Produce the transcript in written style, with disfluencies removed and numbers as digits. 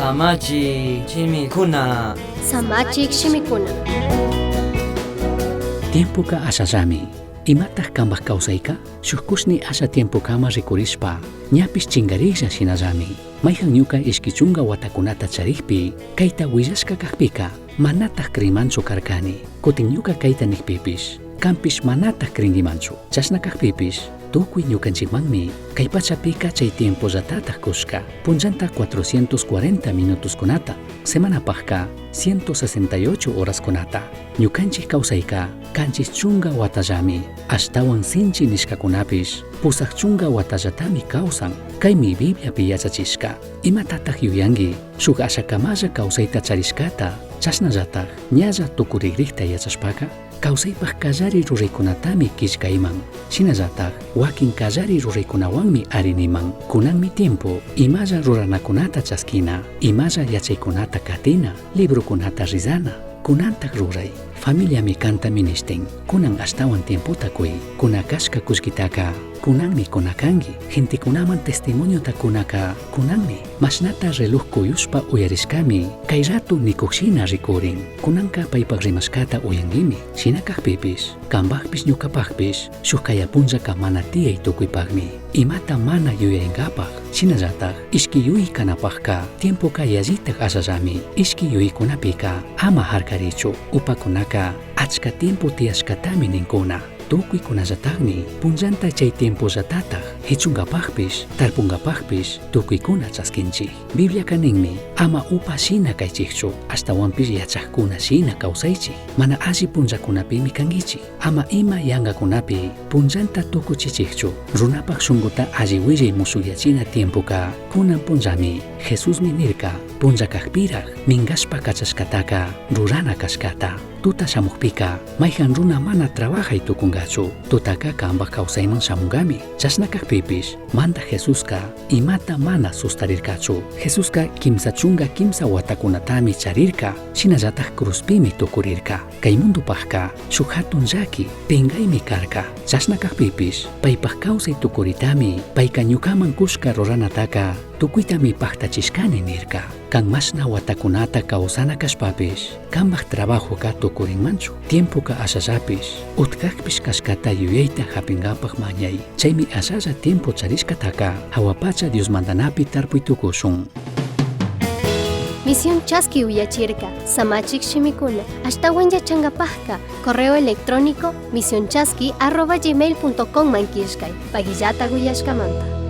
Samachik shimikuna. Samachik shimikuna. Tiempoca ashallami. Imataj cambaj causaica? Shuj cushni asha tiempocama ricurishpa, ñapish chingarijlla shinallami. Maijan ñuca ishqui chunga huatacunata charijpi, caita huillashca cajpica, manataj crimanchu carcani. Cutin ñuca caita nijpipish, canpish manataj cringuimanchu. Chashna cajpipish, tucui ñucanchijmanmi cai pachapica chai tiempollatataj cushca. Punllanta 440 minutoscunata, semanapajca 168 horascunata. Ñucanchij causaica canchis chunga huatallami, ashtahuan sinchi nishcacunapish pusaj chunga huatallatami causan. Caimi Bibliapi yachachishca. Imatataj yuyangui? Shuj ashacamalla causaita charishcata, chashnallataj ñalla tucurigrijta yachashpaca, causaipaj callari ruraicunatami quillcaiman. Shinallataj huaquin callari ruraicunahuanmi ari niman. Cunanmi tiempo imalla ruranacunata chasquina, imalla yachaicunata catina, librocunata rizana. Cunantaj rurai. Familiami canta minishtin. Cunan ashtahuan tiempota cui. Cuna cashca cullquitaca cunanmi cuna cangui. Gentecunaman testimoniota cunaca cunanmi. Mashnata reloj cuyushpa uyarishcami cai rato nicuj shina ricurin. Cunanca paipaj rimashcata uyanguimi. Shina cajpipish, cambajpish ñucapajpish shuj caya punllaca mana tiyai tucuipajmi. Imata mana yuyaringapaj, shinallataj ishqui yuyai canapajca tiempoca yallitaj ashallami. Ishqui yuyaicunapica ama jarcarichu. Upacunaca achca tiempo tiyashcatami nincuna. Tucuicunallatajmi punllanta chai tiempollatataj jichungapajpish, tarpungapajpish tucuicuna chasquinchij. Bibliaca ninmi, ama upa shina caichijchu, ashtahuanpish yachajcuna shina causaichij. Mana alli punllacunapimi canguichij. Ama ima yangacunapi punllanta tucuchichijchu. Runapaj shunguta alli huillai mushujyachina tiempoca cunan punllami. Jesusmi nirca, punlla cajpiraj mingashpa cachashcataca rurana cashcata. Tuta shamujpica maijan runa mana trabajai tucungachu. Tutaca cambaj causaiman shamungami. Chashna cajpipish Mandaj Jesusca imata mana sustarircachu. Jesusca quimsa chunga quimsa huatacunatami charirca, shinallataj cruzpimi tucurirca. Cai mundopajca shuj jatun llaqui, pingaimi carca. Chashna cajpipish paipaj causai tucuritami paica ñucaman cushca ruranataca tucuitami pajtachishcani nirca. Can mashna huatacunata causana cashpapish, cambaj trabajoca tucurinmanchu. Tiempoca ashallapish, utcajpish cashcata yuyaita japingapaj mañai. Chaimi ashalla tiempo charishcataca jahua pacha Dios mandanapi tarpui tucushun. Misión Chaski uyachirca, Samachik shimikuna, ashtahuan yachangapajca, correo electrónico misionchaski@gmail.com man killkay, paguillata uyashcamanta.